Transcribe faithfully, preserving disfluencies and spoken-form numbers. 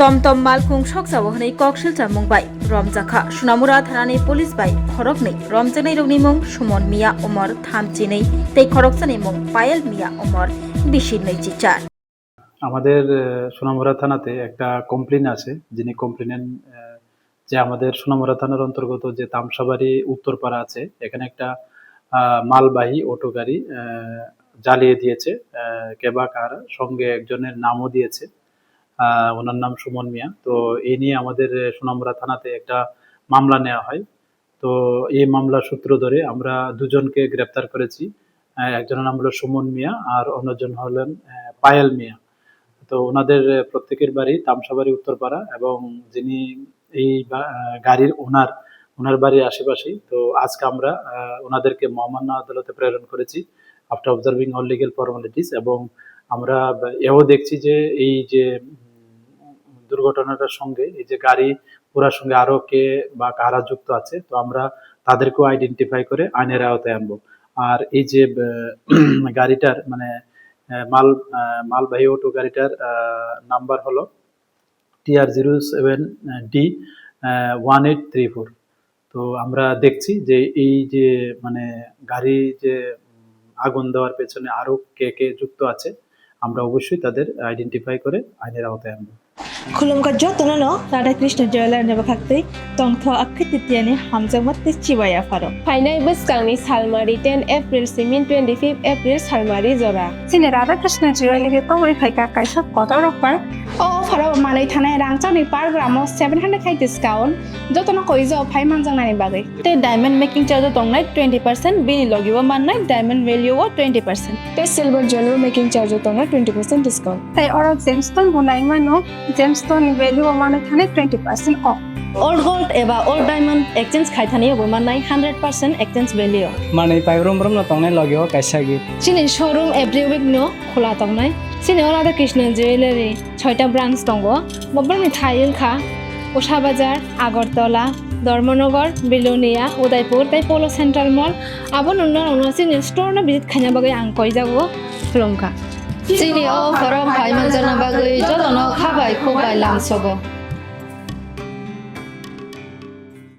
Tom tom malkhung sokjao hwnwi kok silchamung bai romjakha. Sonamura thanani police bai khoroknwi romjaknairokni mung Suman Miya, umor thamchinwi, tei khoroksani mung Payal Miya, umor bisi nwichichar. আমাদের আহ, সোনামুড়া থানাতে একটা কমপ্লেন আছে, যিনি কমপ্লেনেন্ট যে আমাদের সোনামুড়া থানার অন্তর্গত যে তামসাবাড়ি উত্তরপাড়া আছে, এখানে একটা আহ, মালবাহী অটো গাড়ি আহ, জ্বালিয়ে দিয়েছে আহ, কে বা কারা, সঙ্গে একজনের নামও দিয়েছে। আহ, ওনার নাম সুমন মিয়া। তো এই নিয়ে আমাদের আহ, সোনামুড়া থানাতে একটা মামলা নেওয়া হয়। তো এই মামলা সূত্র ধরে আমরা দুজনকে গ্রেপ্তার করেছি। আহ, একজনের নাম হলো সুমন মিয়া আর অন্যজন হলেন আহ, পায়েল মিয়া। তো ওনাদের আহ, প্রত্যেকের বাড়ি তামসাবাড়ি উত্তরপাড়া এবং যিনি এই বা- আহ, গাড়ির ওনার, ওনার বাড়ির আশেপাশেই। তো আজকে আমরা আহ, ওনাদেরকে মহামান্য আদালতে প্রেরণ করেছি, after observing all legal formalities। এবং আমরা এও দেখছি যে এই যে উম, দুর্ঘটনাটার সঙ্গে এই যে গাড়ি পুরার সঙ্গে আরো কে বা কারা যুক্ত আছে, তো আমরা তাদেরকেও আইডেন্টিফাই করে আইনের আওতায় আনবো। আর এই যে আহ, গাড়িটার মানে আহ, মাল আহ, মালবাহী অটো গাড়িটার নাম্বার হলো T R zero seven D one eight three four. তো আমরা দেখছি যে এই যে মানে গাড়ি যে উম, আগুন দেওয়ার পেছনে আরো কে কে যুক্ত আছে, আমরা অবশ্যই তাদের আইডেন্টিফাই করে আইনের আওতায় আনবো। Khulumkha jotono no Radha Krishna Jewellery ni bwkhaktwi tongtho Akhi Titiani hamjakma tei chibai yapharo. Phainai bwskangni salmari ten April simin twenty fifth April salmari jora. Chini Radha Krishna Jewellery tongwi phaikha kaisa kotor offer. O offer o manwi thanai rangchakni per gram o seven hundred khai discount, jotono koijo phai manjaknani bagwi. Tei diamond making charge o tongnai twenty percent, bini logi o mannai diamond value o twenty percent. Tei silver jewelry making charge o tongnai twenty percent discount. Tei oro gemstone bo naimano, gemstone ni value o manwi thanai twenty percent off. Old gold eba old diamond exchange khai thani bo mannai hundred percent exchange value. Manwi pai brum brum no tongnai logi o kaisa gift. Chini showroom every week no khula tongnai. Chini o Radha Krishna Jewellery soita branch tongo. Bobrokni thai wngkha Usha Bazar, Agartala, Dharmanagar, Belonia, Udaipur tei Polo Central Mall. Abo nungno nungno chini store no visit khaina bagwi ang koijago khulumkha. Chini o offer o phai manjakna bagwi jotono kha bai khuk bai lamsogo.